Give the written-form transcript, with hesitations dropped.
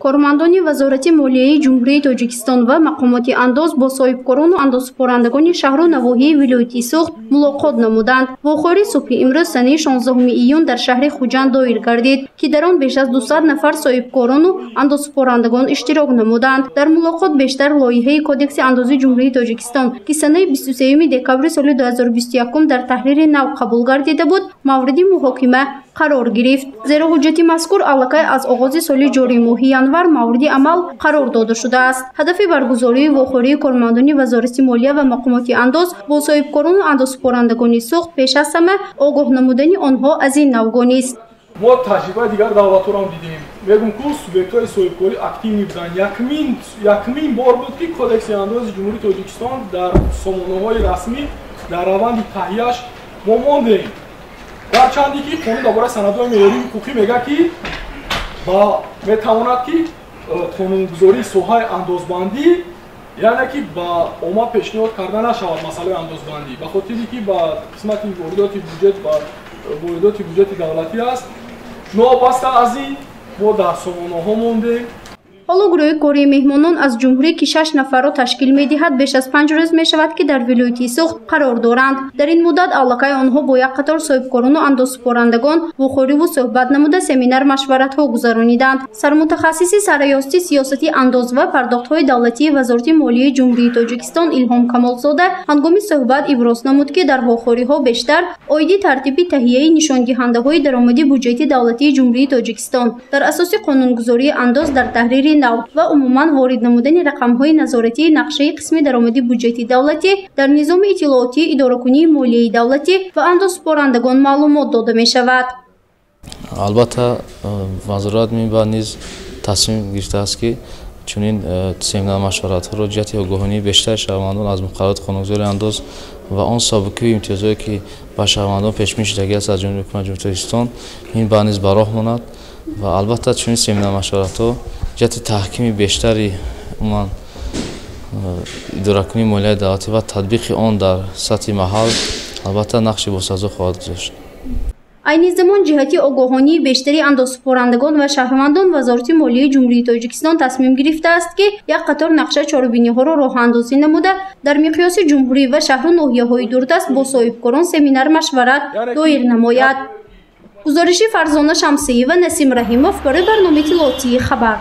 Кормандони Вазорати молияи Ҷумҳурии Тоҷикистон ва мақомоти андоз бо соҳибкорону андозсупорандагони шаҳру навоҳии вилояти Суғд мулоқот намуданд. Вохӯрии субҳи имрӯз санаи 16 июн дар шаҳри Хуҷанд доир гардид, ки дар он беш аз 200 нафар соҳибкорону андозсупорандагон иштирок намуданд. Дар мулоқот бештар лоиҳаи Кодекси андози Ҷумҳурии Тоҷикистон, ки санаи 23 декабри соли 2021 дар таҳрири нав қабул гардида буд, мавриди муҳокима қарор гирифт. Зеро ҳуҷҷати мазкур аллакай аз оғози соли ҷорӣ моҳи январ мавриди амал қарор дода шудааст. Ҳадафи баргузории вохӯрии кормандони Вазорати молия ва мақомоти андоз бо соҳибкорону андозсупорандагони Суғд пеш аз ҳама огоҳ намудани онҳо аз ин навгонист. Мо таҷрибаи дигар давлатҳоро дидем. Мегӯм, ку субъектҳои соҳибкорӣ активный буданд. Якумин бор буд, ки Кодекси андози Ҷумҳурии Тоҷикистон дар сомонаҳои расмӣ дар раванди таҳияш мо мондем. Гарчанде ки қонун дар бораи санадҳои меъёрии ҳуқуқӣ мегӯяд, ки метавонад, ки қонунгузории соҳаи андозбандӣ, яъне ки ба омма пешниҳод карда нашавад масъалаи андозбандӣ, ба хотире ки ба қисмати воридоти буҷет, ба воридоти буҷети давлатӣ аст. Новобаста аз ин, мо дар сомонаҳо мондем. Ҳоло гурӯҳи кории меҳмонон аз ҷумҳурӣ, ки 6 нафарро ташкил медиҳад, беш аз 5 рӯз мешавад, ки дар вилояти Суғд қарор доранд. Дар ин муддат аллакай онҳо бо як қатор соҳибкорону андозсупорандагон вохӯриву суҳбат намуда, семинар машваратҳо гузарониданд. Сармутахассиси сарраёсати сиёсати андоз ва пардохтҳои давлатии Вазорати молияи Ҷумҳурии Тоҷикистон Илҳом Камолзода ҳангоми суҳбат иброз намуд, ки дар вохӯриҳо бештар оиди тартиби таҳияи нишондиҳандаҳои даромади буҷети давлатии Ҷумҳурии Тоҷикистон дар асоси қонунгузории андоз дар таҳрири нав ва умуман ворид намудани рақамҳои назоратии нақшаи қисми даромади буҷети давлатӣ дар низоми иттилоотии идоракунии молияи давлатӣ ва андозсупорандагон маълумот дода мешавад. Албатта, вазорат минбаъд низ тасмим гирифтааст, ки чунин семинар машваратҳоро ҷиҳати огоҳонии бештари шаҳрвандон аз муқаррароти қонунгузории андоз ва он собиқаи имтиёзҳое, ки ба шаҳрвандон пешбинӣ шудагӣ аст аз ҷониби ҳукумати Ҷумҳурии Тоҷикистон, минбаъд низ ба роҳ монад ва албатта чунин семинар машваратҳо ҷиҳати таҳкими бештари умуман идоракунии молияи давлатӣ ва татбиқи он дар сатҳи маҳал албатта нақши босазо хоҳад гузошт. Айни замон ҷиҳати огоҳонии бештари андозсупорандагон ва шаҳрвандон Вазорати молияи Ҷумҳурии Тоҷикистон тасмим гирифтааст, ки як қатор нақша чорабиниҳоро роҳандозӣ намуда, дар миқёси ҷумҳурӣ ва шаҳру ноҳияҳои дурдаст бо соҳибкорон семинар машварат доир намояд. Гузориши Фарзона Шамсиева, Насим Раҳимов барои барномаи иттилоотии «Хабар».